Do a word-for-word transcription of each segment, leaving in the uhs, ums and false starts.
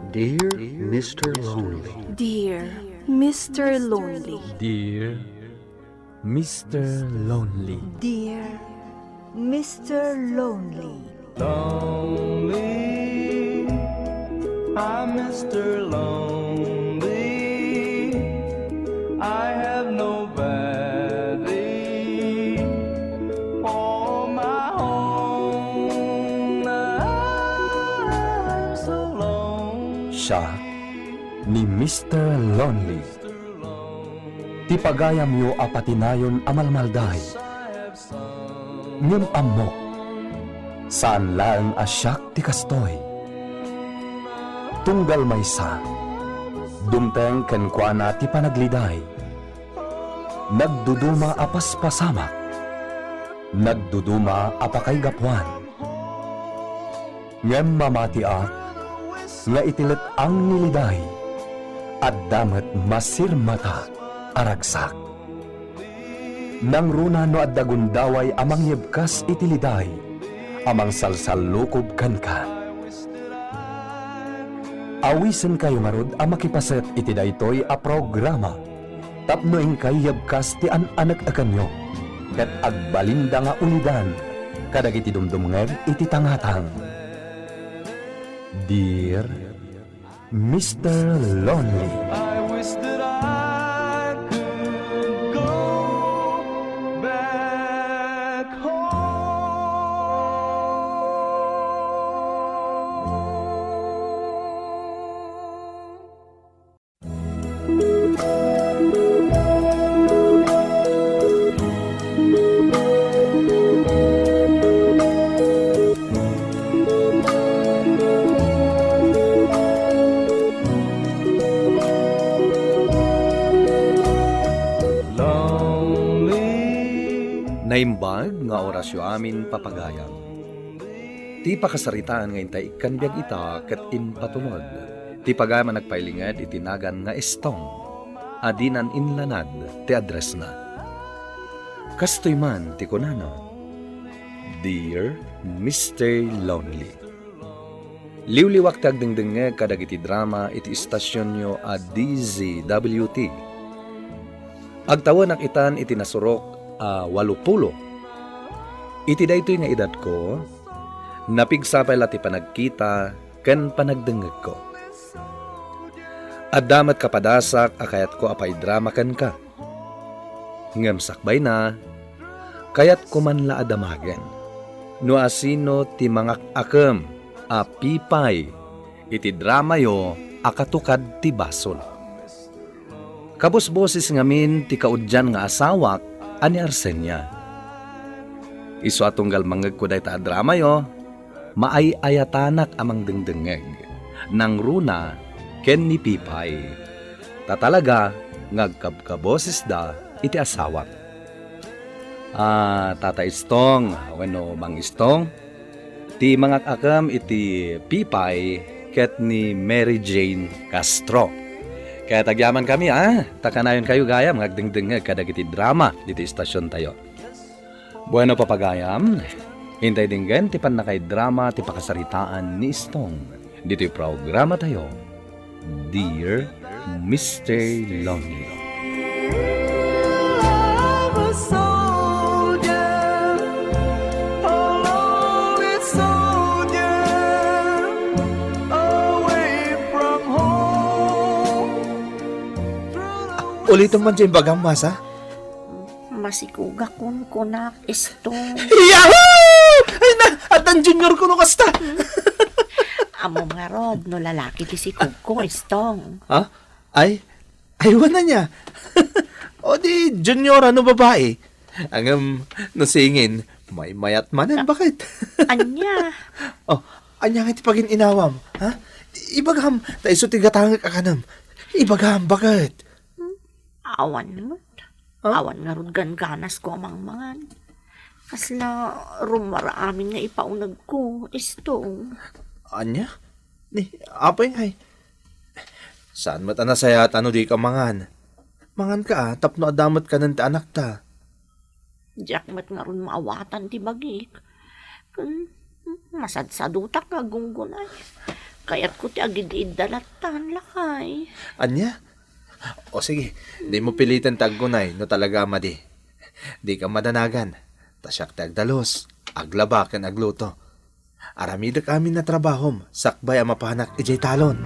Dear Mister Lonely. Dear Mister Lonely. Dear Mister Lonely. Dear Mister Lonely. Lonely, I'm Mister Lonely. I have nobody for my own. I'm so lonely. Siak ni Mister Lonely. Ti pagayamyo a patinayon a malmalday. Ngem ammok, saan laeng a siak ti kastoy. Tunggal maysa, dumteng kenkuana ti panagliday. Nagduduma a paspasamak, nagduduma a pakaigapuan. Ngem mamatiak nga iti let-ang ni liday, adda met masirmata a ragsak. Nangruna no adda gundaway a mangyebkas iti liday a mangsalsallukob kenka. Awisenkayo ngarud a makipaset iti daytoy a programa tapno inkay yebkas ti an-anek-ekenyo ket agbalinda nga ulidan kadagiti dumdumngeg iti tangatang. Dear Mister Lonely. I wish that I could go back home. Naimbag nga orasyo amin, papagayam. Ti pakasaritaan nga intay ikkan biag ita ket impatulod ti pagayam a nagpailinged iti nagan nga Estong a dinan inlanad ti addressna. Kastoy man ti kunana, "Dear Mister Lonely." Liwliwak ti agdengdengngeg kadagiti drama iti istasionyo a D Z W T. Agtawenak itan iti nasurok a walopulo. Iti daytoy nga edadko, napigsa pay la ti panagkita ken panagdengngegko. Adda met kapadasak a kayatko a paidrama kenka. Ngem sakbayna, kayatko man la a damagen no asino ti mangak-akem a pipay iti dramayo a katukad ti basol. Kabusboses ngamin ti kaudian nga asawak a ni Arsenia. Isu a tunggal mangngegko dayta a dramayo, maay-ayatanak a mangdengdengngeg, nangruna ken ni Pipay. Ta talaga nga agkabkabosesda iti asawak. Ah, Tata Istong, wenno Mang Istong, ti mangak-akem iti Pipay ket ni Mary Jane Castro. Ket agyamankami, ah, ta kanayonkayo gayam nga agdengdengngeg kadagiti drama ditoy istasiontayo. Bueno, papagayam, intay denggen ti pannakaidrama ti pakasaritaan ni Istong ditoy programatayo, Dear Mister Lonely. Ulitem man diay ibagam, Masa? Masikogak kunkunak, Istong. Yahoo! Ay na, addan junior ko no kasta. Ammom ngarud no lalaki ti sikogko, Istong. Ha? Ay, ay, wen ania. O di, junior no babai. Ngem, no singin, maymayat manen, baket. Ania? O, ania nga ti pagin-inawam, ha? Ibagam, ta isu ti gatangek a kanem. Ibagam, baket. Awan met. Ha? Awan ngarud gangganasako a mangmangan. Kasla rummuar amin nga ipaunegko, Istong. Ania? Ni, apay ngay? Saan met a nasayaat no dika mangan? Manganka, a, tapno adda met kanen ti anakta. Diak met ngarud maawatan ti bagik. Ken masadsadutak nga aggunggunay. Kayatko ti agid-idda lattan, lakay. Ania? O sige, dimo piliten ti aggunay no talaga a madi. Dika madanagan. Ta siak ti agdalus, aglaba ken agluto. Aramidek amin a trabahom sakbay a mapanak idiay talon.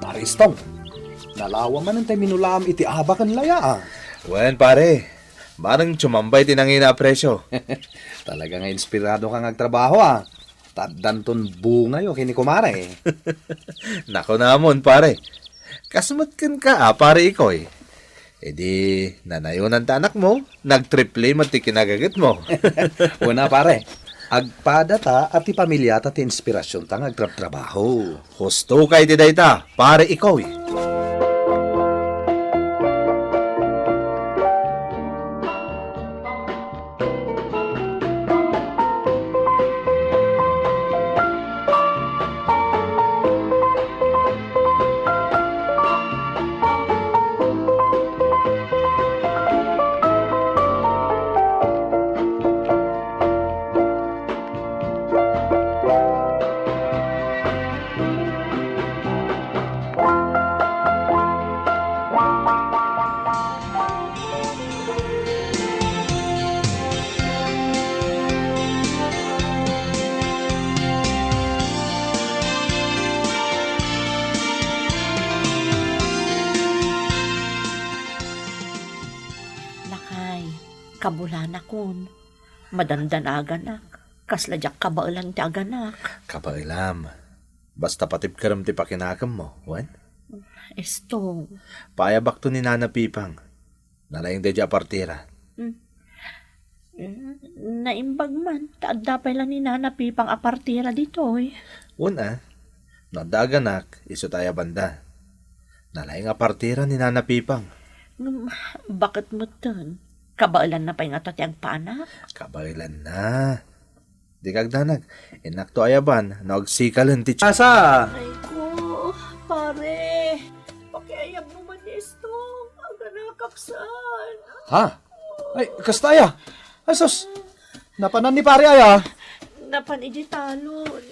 Pare Istong, nalawa manen tay minulaam iti aba ken laya, a. Wen, pare. Bareng sumambay ti nangina a presyo. Talaga nga inspirado ka nga agtrabaho, a. Ta addanton bungayo ken ni kumare. Nakunamon, pare. Kas met kenka, a, pare Ikoy. Idi nanayonan ti anakmo, nagtriple met ti kinagagetmo. Una, pare, agpadata a ti pamilyata ti inspirasionta nga agtrabtrabaho. Husto ka iti dayta, pare Ikoy. Lakay, kabulanakon. Madandanaganak. Kasla diak kabaelan ti aganak. Kabaelam. Basta patibkerem ti pakinakemmo, wen? Esto. Paayabakto ni Nana Pipang. Nalaing daydiay a partera. Mm. Mm, naimbag man, ta adda pay la ni Nana Pipang a partera ditoy. Wen a, no adda aganak, isu ti ayabanda. Nalaing a partera ni Nana Pipang. Ngem, baket metten? Kabaelanna pay ngata ti agpanak? Kabaelanna. Dika agdanag. Innakto ayaban no agsikalen ti asa. Ay ko, pare. Pakiayabmo man ni Estong. Aganakak saan. Ha? Ay, kasta aya? Ay, sus. Napanan ni pare aya? Napan idiay talon.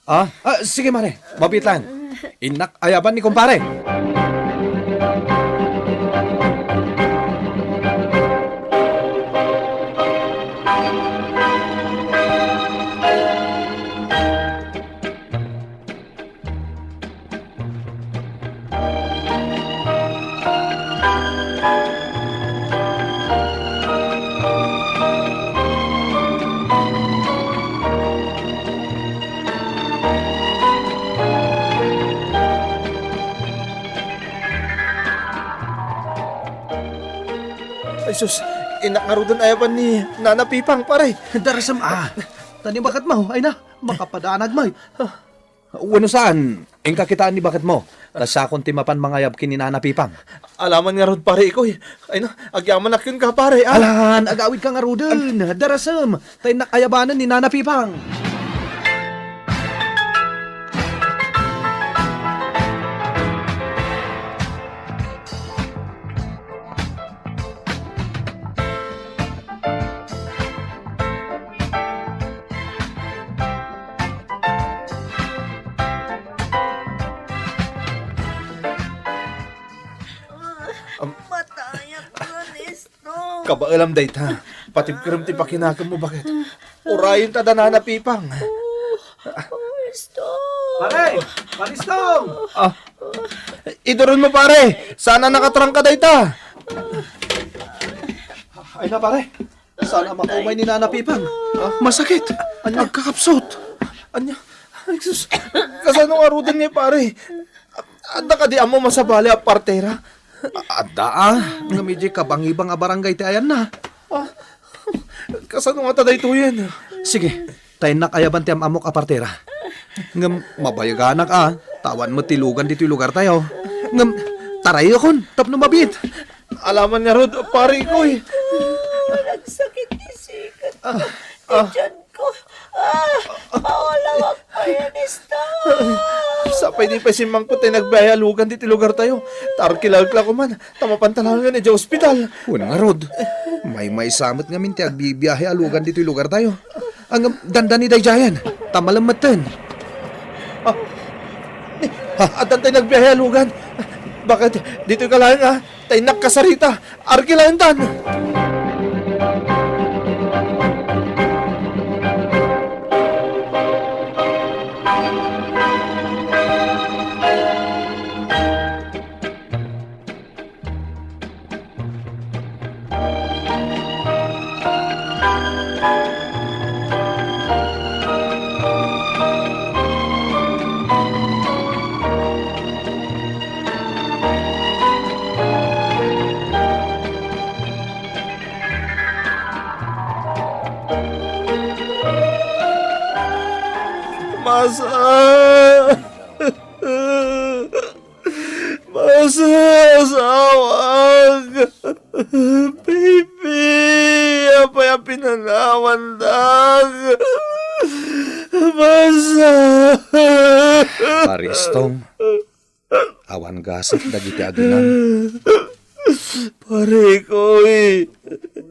Ah, ah, sige, mare. Mabiit lang. Innak ayaban ni kumpare. Ay sus, innak ngaruden ayaban ni Nana Pipang, pare. Darasem a. Tani baketmo, ay na, makapadanag met. Wenno saan, inka kitaan ni baketmo. Ta siakon ti mapan mangayab ken ni Nana Pipang. Alaman ngarud, pare Ikoy. Ay na, agyamanak kenka, pare, ah. Alan, agawidka ngaruden. Darasem, ta innak ayabanen ni Nana Pipang. Am- Matayak ka, Nestor. Kabaelam dayta. Patibkerem ti pakinakemmo, baket. Urayen ta da Nana Pipang. Oh, oh, Nestor. Pare! Pare Estong! Ah. Iduron mo, pare. Sana nakatrangka dayta. Ay na, pare. Sana maumay ni Nana Pipang. Ah, masakit. Anya? Agkakapsut. Anya? Ay, sus. Kasano ngaruden nga, pare? Adda kadi ammo masabali a partera? Adda, ah. Ngem idiay kabangibang a barangay ti ayanna. Ah, kasano ngata daytoyen? Sige, ta innak ayaban ti am-ammok a partera. Ngem mabayaganak a, ta awan met ti lugan ditoy lugartayo. Ngem tarayakon tapno mabiit. Alaman ngarud, parikoy. Nagsakit ti sikat. Ah, ah. Ti tiyan ko. Ah, mawalawag pa yan, Esther. Sapay di pay simmangpet tay nagbiahe a lugan ditoy lugartayo. Ta arkilak la koman. Ta mapanta laeng idiay ospital. Wen ngarud, maymaysa met ngamin ti agbibiahe a lugan ditoy lugartayo. Ngem dandani daydiayen, ta malem metten. Ah, ni, ah, addan tay nagbiahe a lugan. Bakit? Ditoy ka laeng, ah. Ta innak kasarita. Arkilaentan. Masa! Masa, asawak! Baby, apay a pinanawandak? Masa! Pare Estong, awan gasat dagiti aginang. Parikoy,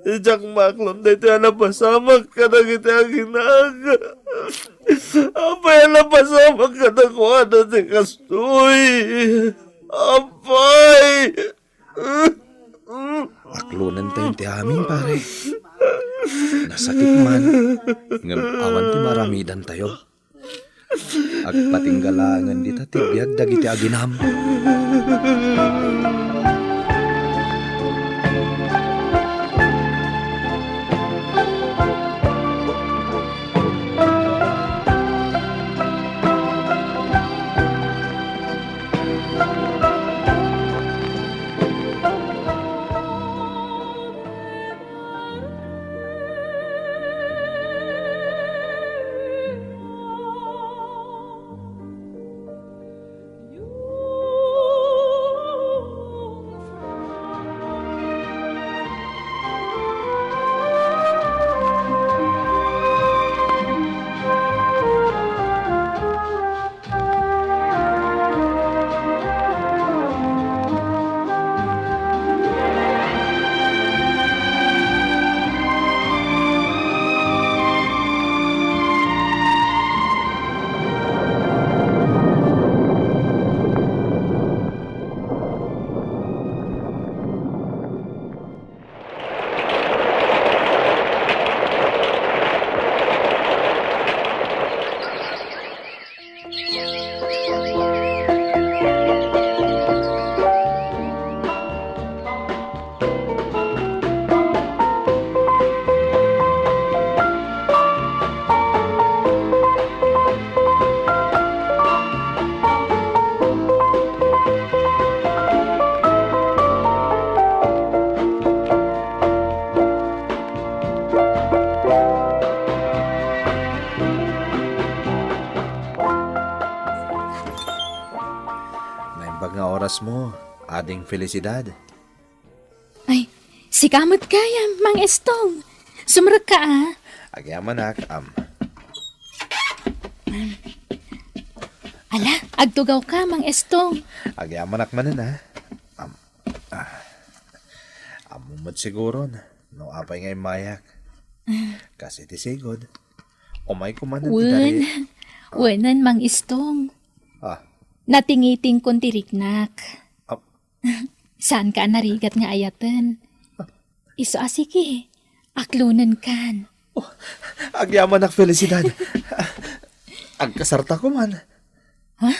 diak maaklon daytoy a napasamak kadagiti aginang. Apay a napasamak kadakuada ti kastoy? Apay! Aklonentayo ti amin, pare. Nasakit man, ngem awan ti maaramidantayo. Agpatingga laengen dita ti biag dagiti aginam. Naimbag nga orasmo, Ading Felicidad. Ay, sika met gayam, Mang Estong. Sumrekka, a. Agyamanak, am. Ala, agtugawka, Mang Estong. Agyamanak manen, a. Am, a. Ammom met siguron no apay nga immayak. Kas iti sigud, umayko manen ti dari. Wen, wenen, Mang Estong. A. Natingitingkon ti riknak. Ap- Saanka a narigat nga ayaten. Isu a, sige, aklonenkan. Oh, agyamanak, Felicidad. Agkasarta koman. Ha?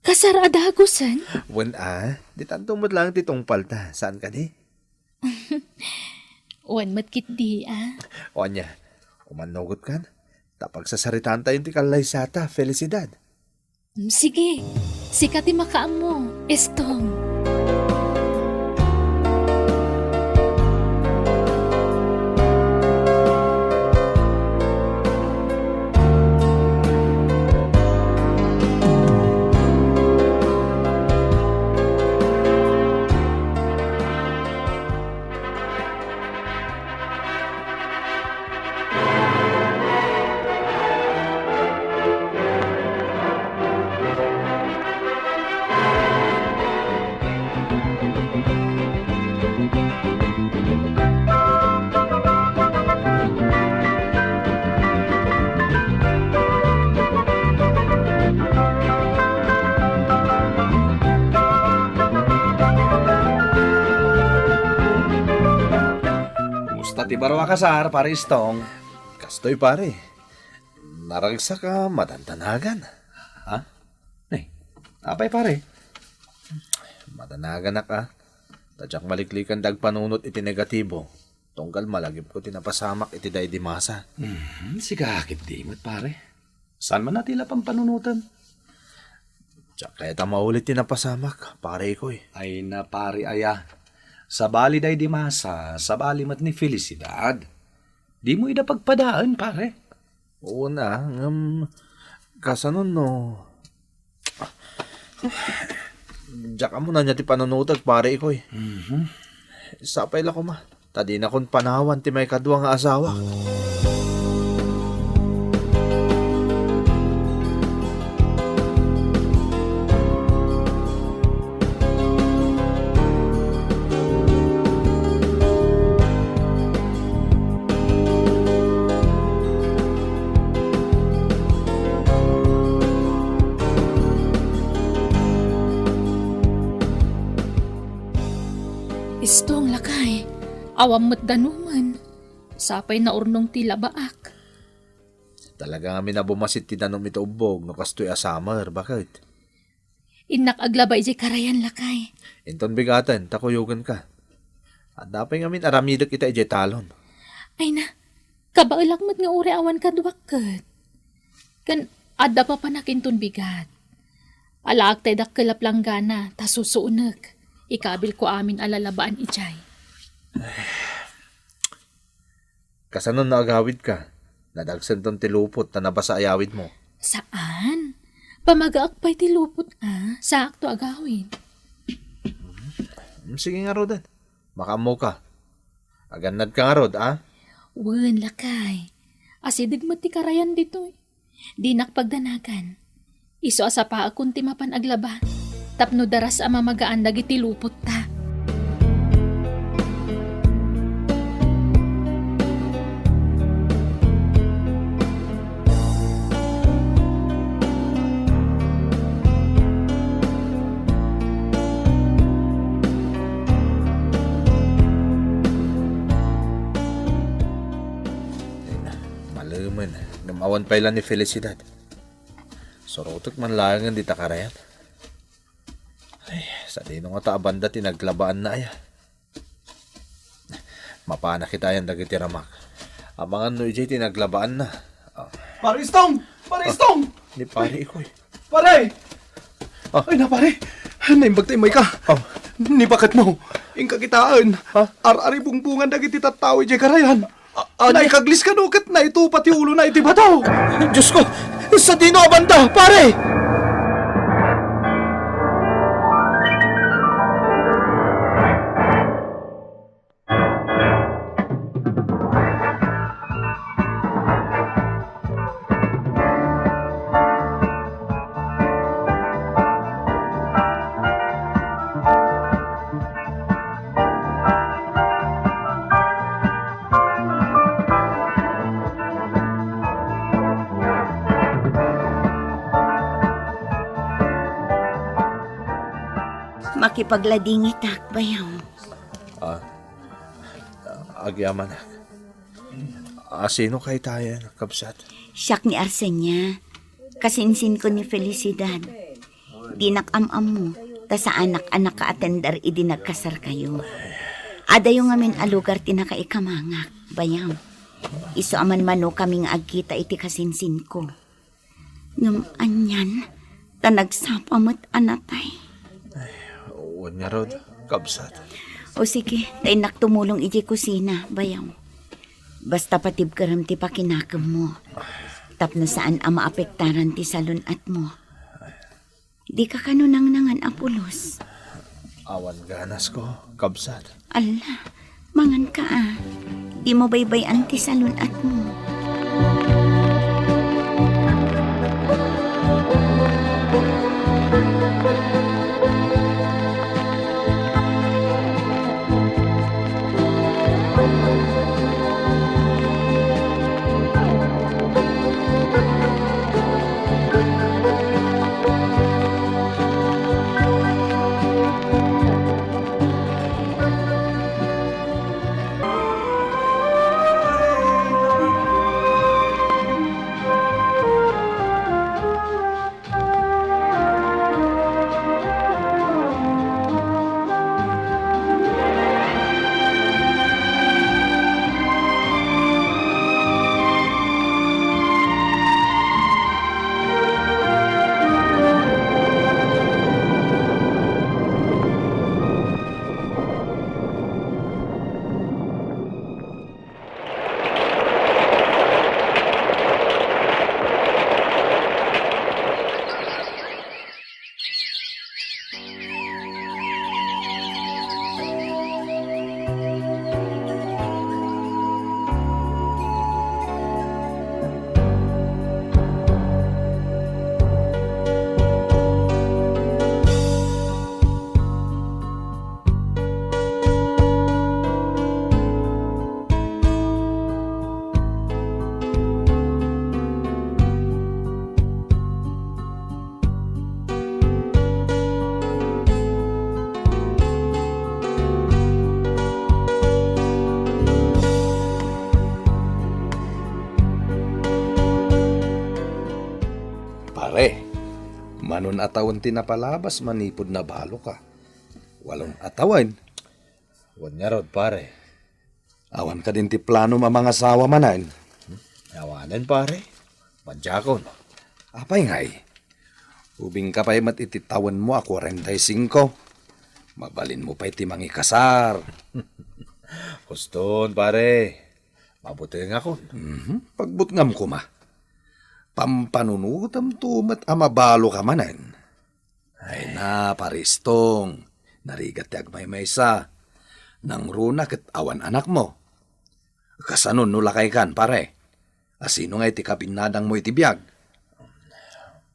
Kasar a dagusen? Wen a, ditanto met laeng ti tungpalta. Saan kadi? Wen met ketdi, a. O ania, umannogotkan? Ta pagsasaritaantayon ti kallaysata, Felicidad. Mm, sige. Sika ti makaammo, Estong. Baro a kasar, Pare Istong. Kastoy, pare. Naragsak a madandanagan. Ha? Nay, apay, pare? Madanaganak a. Ta diak maliklikan ti agpanunot iti negatibo. Tunggal malagipko ti napasamak iti daydi masa. Mhm, sika ketdi met, pare. Saan man a ti la pampanunotem? Diak kayat a maulit ti napasamak, pare Ikoy. Ay na, pare aya. Sabali daydi masa, sabali met ni Felicidad. Dimo ida pagpadaen, pare. Wen a, ngem kasano no? Diak ammo ania ti panunotek, pare Ikoy. Mhm. Sapay la koma. Ta dinakon panawan ti maikadua nga asawa. Istong, lakay, awan met danumen. Sapay naurnong ti labaak. Talaga ngamin a bumasit ti danum iti ubbog no kastoy a summer, baket? Innak aglaba idiay karayan, lakay. Inton bigaten, ta kuyogenka. Adda pay ngamin aramidek ita idiay talon. Ay na, kabaelak met nga uray awan kaduak ket. Ken adda papanak inton bigat. Alaak tay dakkel a planggana, ta susuonek. Ikabilko amin a lalabaan idiay. Kasano no agawidka? Nadagsenton ti lupot ta nabasa a yawidmo. Saan? Pamagaak pay ti lupot a, saakto agawid. Mm, sige ngaruden. Makaammoka. Agannadka ngarud, a? Wen, lakay. Asideg met ti karayan ditoy. Dinak pagdanagan. Isu a sapaakon ti mapan aglaba, tapno daras a mamagaan dagiti lupotta. Ay na, malemen, ngem awan pay la ni Felicidad. Surotek man laengen dita karayan. Ay, sadino ngata a banda ti naglabaanna aya? Mapanak itayan dagiti ramak. Amangan no idiay ti naglabaanna. Ah. Pare Istong! Pare Istong! Ah, ni Pare Ikoy. Pare! Ah. Ay na, pare. Naimbag ta immay ka. Ah. Ni baketmo. Inka kitaen. Ha? Ar-aribungbungan dagiti tattao idiay karayan. A-, ania? Naikaglis kano ket naitupa ti ulona iti bato. Diosko, sadino a banda, pare? Makipagladingitak, bayaw. Ah, agyamanak. A, sino kaytayen, kabsat? Siak ni Arsenia. Kasinsinko ni Felicidad. Dinak am-ammo, ta saanak a nakaatender idi nagkasarkayo. Adayo ngamin a lugar ti nakaikamangak, bayaw. Isu a manmanokami nga agkita iti kasinsinko. Ngem anian, ta nagsapa met a natay. Ay, wen ngarud, kabsat. O sige, ta innak tumulong idiay kusina, bayaw. Basta patibkerem ti pakinakemmo. Tapno saan a maapektaran ti salun-atmo. Dika kano nangnangan a pulos? Awan ganasko, kabsat. Alla, manganka a. Dimo baybay-an ti salun-atmo. Pre, manon a tawen ti napalabas manipud nabaloka? Walon a tawen. Wen ngarud, pare. Awan kadin ti planom a mangasawa manen? Awanen, pare. Madiakon. Apay ngay? Ubingka pay met iti tawenmo a kuarenta y singko. Mabalinmo pay ti mangikasar. Huston, pare. Mabutengakon. Mhm. Pagbutngam koma. Pampanunotemto met a mabaloka manen. Ay na, Pare Istong. Narigat ti agmaymaysa. Nangruna ket awan anakmo. Kasano no lakaykan, pare? Asino ngay ti kabinnadangmo iti biag?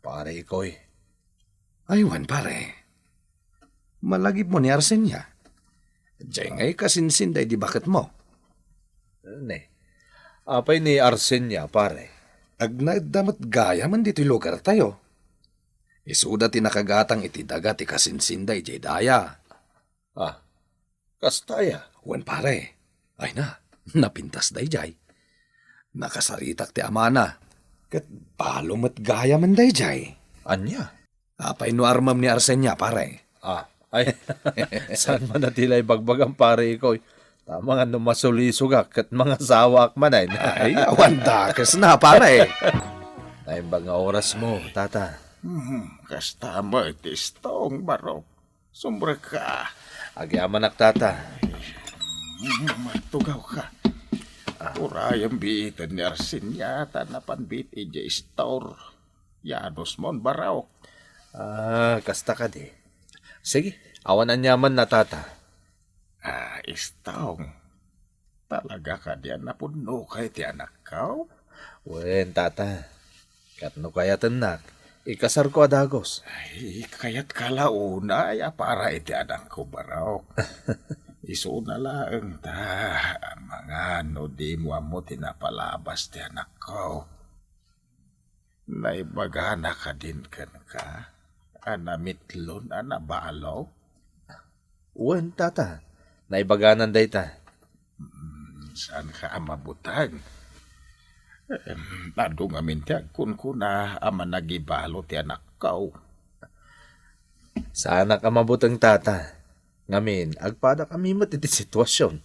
Pare Ikoy. Ay wen, pare. Malagipmo ni Arsenia. Diay ngay kasinsinda idi baketmo. Ne. Apay ni Arsenia, pare? Agnaedda met gayamen ditoy lugartayo. Isuda ti nakagatang iti daga ti kasinsinda idiay daya. Ah, kasta aya? Wen, pare. Ay na, napintas daydiay. Nakasaritak ti amana. Ket balo met gayamen daydiay. Ania? Apay no armem ni Arsenia, pare? Ah, ay, saan man a ti la ibagbagam, pare Ikoy? Tama nga no masulisogak ket mangasawaak manen. Ay, awan dakesna, pare. Naimbag nga orasmo, tata. Hmm, kasta met ti Istong, Barok. Sumrekka. Agyamanak, tata. Hmm, matugawka. Ah. Urayem biiten ni Arsenia ta napan biit idiay istor. Yanosmon, Barok. Ah, kasta kadi. Sige, awan aniamanna, tata. Ah, Istong. Talaga kadi a napudnoka iti anakko? Wen, tata. Ket no kayatennak, ikasarko a dagus. Ay, kayatka la unay a para iti anakko, Barok. Isuna laeng ta, amangan no dimo ammo ti napalabas ti anakko. Naibagana kadin kenka a namitlon a nabalo? Wen, tata. Naibaganan dayta. Hmm, saanka a mabuteng? Em, adu ngamin ti agkunkuna a managibalo ti anakko. Saanak a mabuteng, tata. Ngamin, agpadak a mimet iti situasion.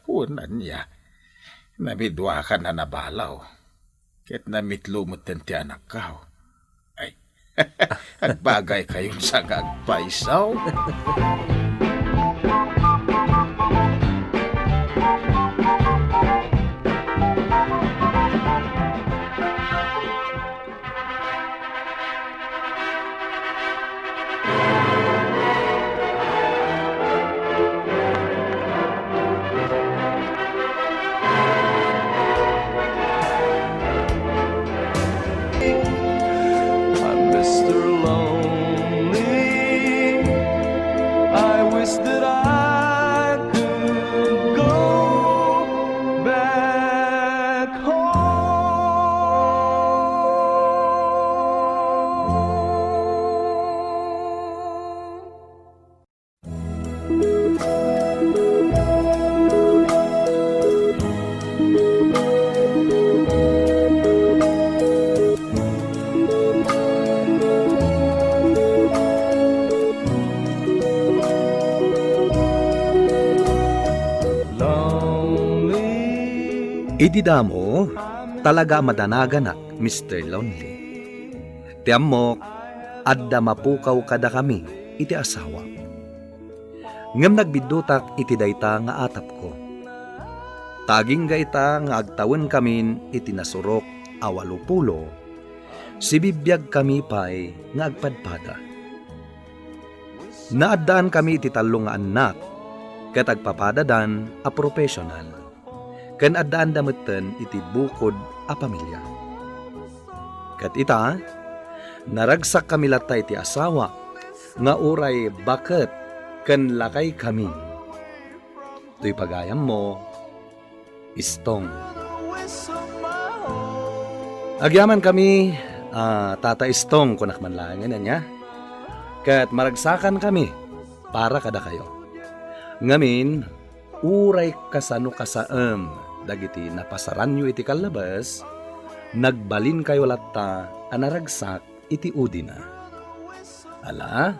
Wen ania, namiduakan a nabalo. Ket namitlo metten ti anakko. Ay, agbagaykayon sa nga agpayso. I'm Mister Lonely. I wish that I could go back home. Idi damo, talaga a madanaganak, Mister Lonely. Ti ammok, adda mapukaw kadakami iti asawak. Ngem nagbiddutak iti dayta nga atapko. Ta agingga ita nga agtawenkamin iti nasurok a walopulo, sibibiagkami pay nga agpadpada. Naaddaankami iti tallo nga annak, ket agpapadadan a profesional. Ken addaanda metten iti bukod a pamilia. Ket ita, naragsakkami latta iti asawa nga uray baket ken lakaykami. Toy pagayammo, Istong. Agyamankami, ah, Tata Istong, kunak man laengen, ania? Ket maragsakankami para kadakayo. Ngamin, uray kasano kasaem dagiti napasaranyo iti kallabes, nagbalinkayo latta a naragsak iti udina. Ala,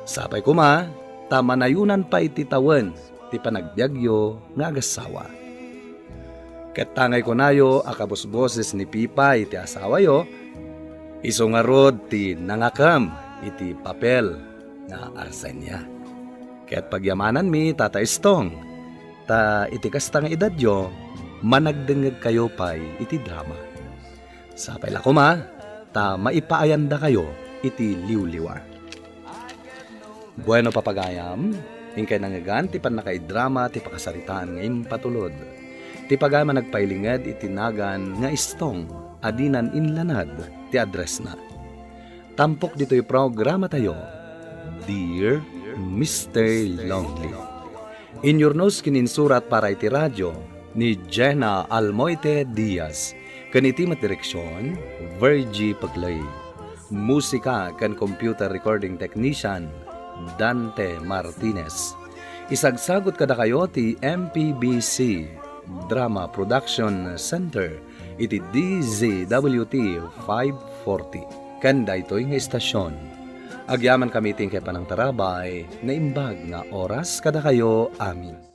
sapay koma ta manayonan pay ti tawen ti panagbiagyo nga agassawa. Ket ta ngay kunayo a kabusboses ni Pipa iti asawayo, isu ngarud ti nangakem iti papel nga Arsenia. Ket pagyamananmi, Tata Estong, ta iti kasta nga edadyo, managdengngegkayo pay iti drama. Sapay la koma ta maipaayandakayo iti liwliwa. Bueno, papagayam, inkay nangngegan ti pannakaidrama ti pakasaritaan nga impatulod. Ti pagayam a nagpailinged iti nagan nga Estong a dinan inlanad ti addressna. Tampok ditoy programatayo, Dear Mister Lonely. Inyurnos ken insurat para iti radio ni Jenna Almoite Diaz, ken iti met direksion, Virgie Peclay. Musika ken computer recording technician, Dante Martinez. Isagsagut kadakayo ti M P B C Drama Production Center iti D Z W T five forty. Ken daytoy nga istasyon, agyamankami iti inkay panangtarabay, naimbag nga oras kadakayo amin.